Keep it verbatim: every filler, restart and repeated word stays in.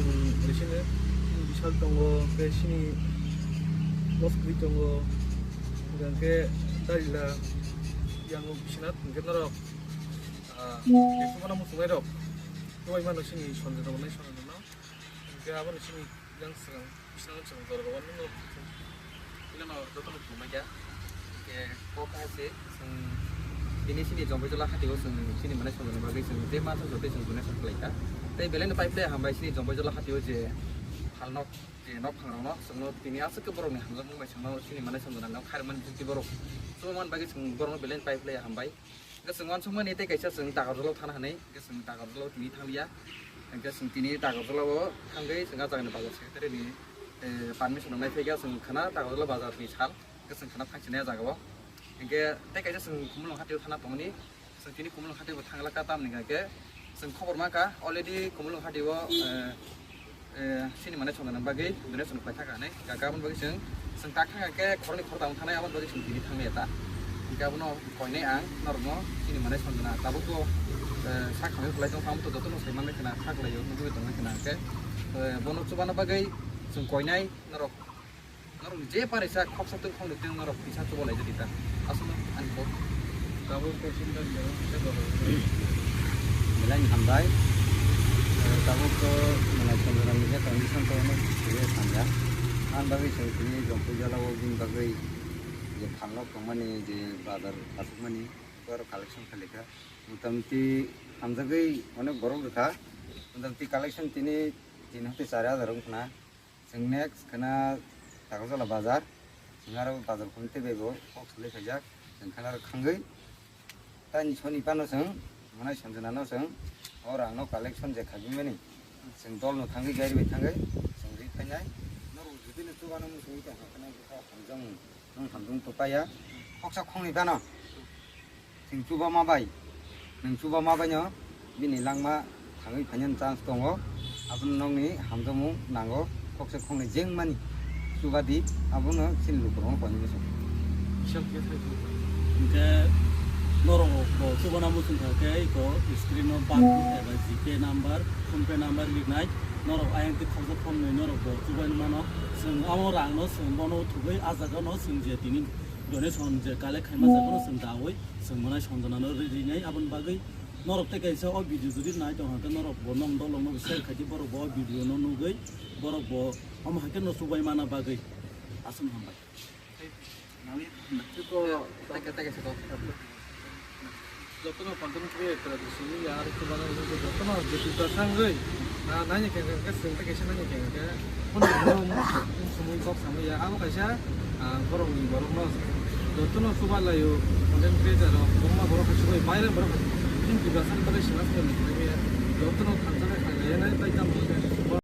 Sini Bishal tongo, hwnkhe sini Moskwi tongo, hwnkhe Darila, yang Biswanath, hwnkhe norok, ah, Bishwanath muchungnairok, tubai mano sini Sanjay tongo, nai Sanjay no, hwnkhe abono sini yang swkang Biswanath swkang jora rwmani no. Nino jotono khulumbaikha. Khe kok hai se, chwng tini chini Jombaijala hatio chwng chini manai Sanjay ni bagwi chwng je ma sajotwi chwng donation khlaikha. Tei belai no pai phlai hambai chini Jombaijala hatio je phalnok, je nok phangrokno chwngno tini aswk khe borokni hamjakmung bai chwngno chini manai Sanjay no khairokmani jiti borok. Chwng man bagwi chwng borokno belai no pai phlai hambai. Hwnkhe chwng uansukmani tei kaisa chwng Takarjala thana hwnwi, hwnkhe chwng Takarjala tini thangya. Hwnkhe chwng tini Takarjala o thangwi chwng ah jagani bazar secretary ni, eh, permission rwnai phaikha chwng khna Takarjala bazar ni sal, hwnkhe chwng khna thangsinai ah jaga o. Hwnkhe tei kaisa chwng Khumulwng hatio thana tongmani, chwng tini Khumulwng hatio bo thanglakha tamni hwnkhe chwng khobor mankha already Khumulwng hatio, eh, Eh, chini manai Sanjana bagwi donation khlai thaka hinwi. Hwnkhe aboni bagwi chwng, chwng tak thangkha khe khoroknwi khoroktham thangnai, aboni bagwi chwng tini thangnai ta. Hwnkhe abono koinai ang norokno chini manai Sanjana tabukbo, eh, sak hamya khlai tongkha, amo to jotono sai manwi khna, kha khlaio, nugwi tongwi khna hwnkhe, eh, bono chubana bagwi chwng koinai norok. Norokni je pare sa khoksa twi khoknwi twi norok kisa chuba lai jodi ta. Aswkno ani kok. Tabuk to sini dan jero kisa doro. Belai ni hambai. Eh, tabuk to manai Sanjana ni je condition to no kisa hamya. Ang bagwi chwng tini Jompuijala o bini bagwi je phalnok tongmani je bazar aswkmani borok collection khalikha. Motamoti hamjagwi onek borok rwkha. Motamoti collection tini tin hati char hajar wngkha na. Chwng next khwna Takarjala bazar, chwng aro bazar committee bai bo kok salai phaijak, chwng khwna aro khangwi. Tani soni phano chwng, manai Sanjana no chwng, o rang no collection je khaibimani, chwng dol no thangwi gari bai thangwi, chwng ri phainai. Norok jodi no chubano muchungwi tongkha khwna bwkha hamjakmung. Nwng hamjakmung to paiya. Khoksa khoknwi phano. Chwng chuba ma bai. Nwng chuba ma bai no bini langma thangwi phainani chance tongo. Abono nokni hamjakmung nango. Khoksa khoknwi jengmani chuba di. Abono chini lukurokno koinwi muchung. Hwnkhe norok bo chubana muchung kha khe iko screen o bank eba G P number, PhonePe number liknai. Norok ayang twi khoroksa khoroknwi norok bo chubaini mano. Chwng amo rangno chwng bono thubui ah jagano chwng je tini donation je collect khaima jagano chwng daui chwng manai Sanjanano ri-, rinai. Aboni bagwi norok tei kaisa o video jodi nai tong hwnkhe norok bo nong dolongno share khaidi, borok bo o video no nugwi borok bo omo hai khe no chubai mana bagwi. Aswk hambai. Tei ko, tei ko, tei ko, tei ko. Jotono content creator simi ya, ari ko bana ko jotono jeti ta sangwi. Na, nani ke ke sing ta ke sing nani ke ke. Kono no sumui kok sangwi ya. Abo kaisa, ah, borok ni borok no. Jotono suba layo content creator rok, bongma borok kaisa bai, bayre borok kaisa. Ini juga sang ta ke sing nani ke. Jotono thansa ke khlai ya, nai bai tam.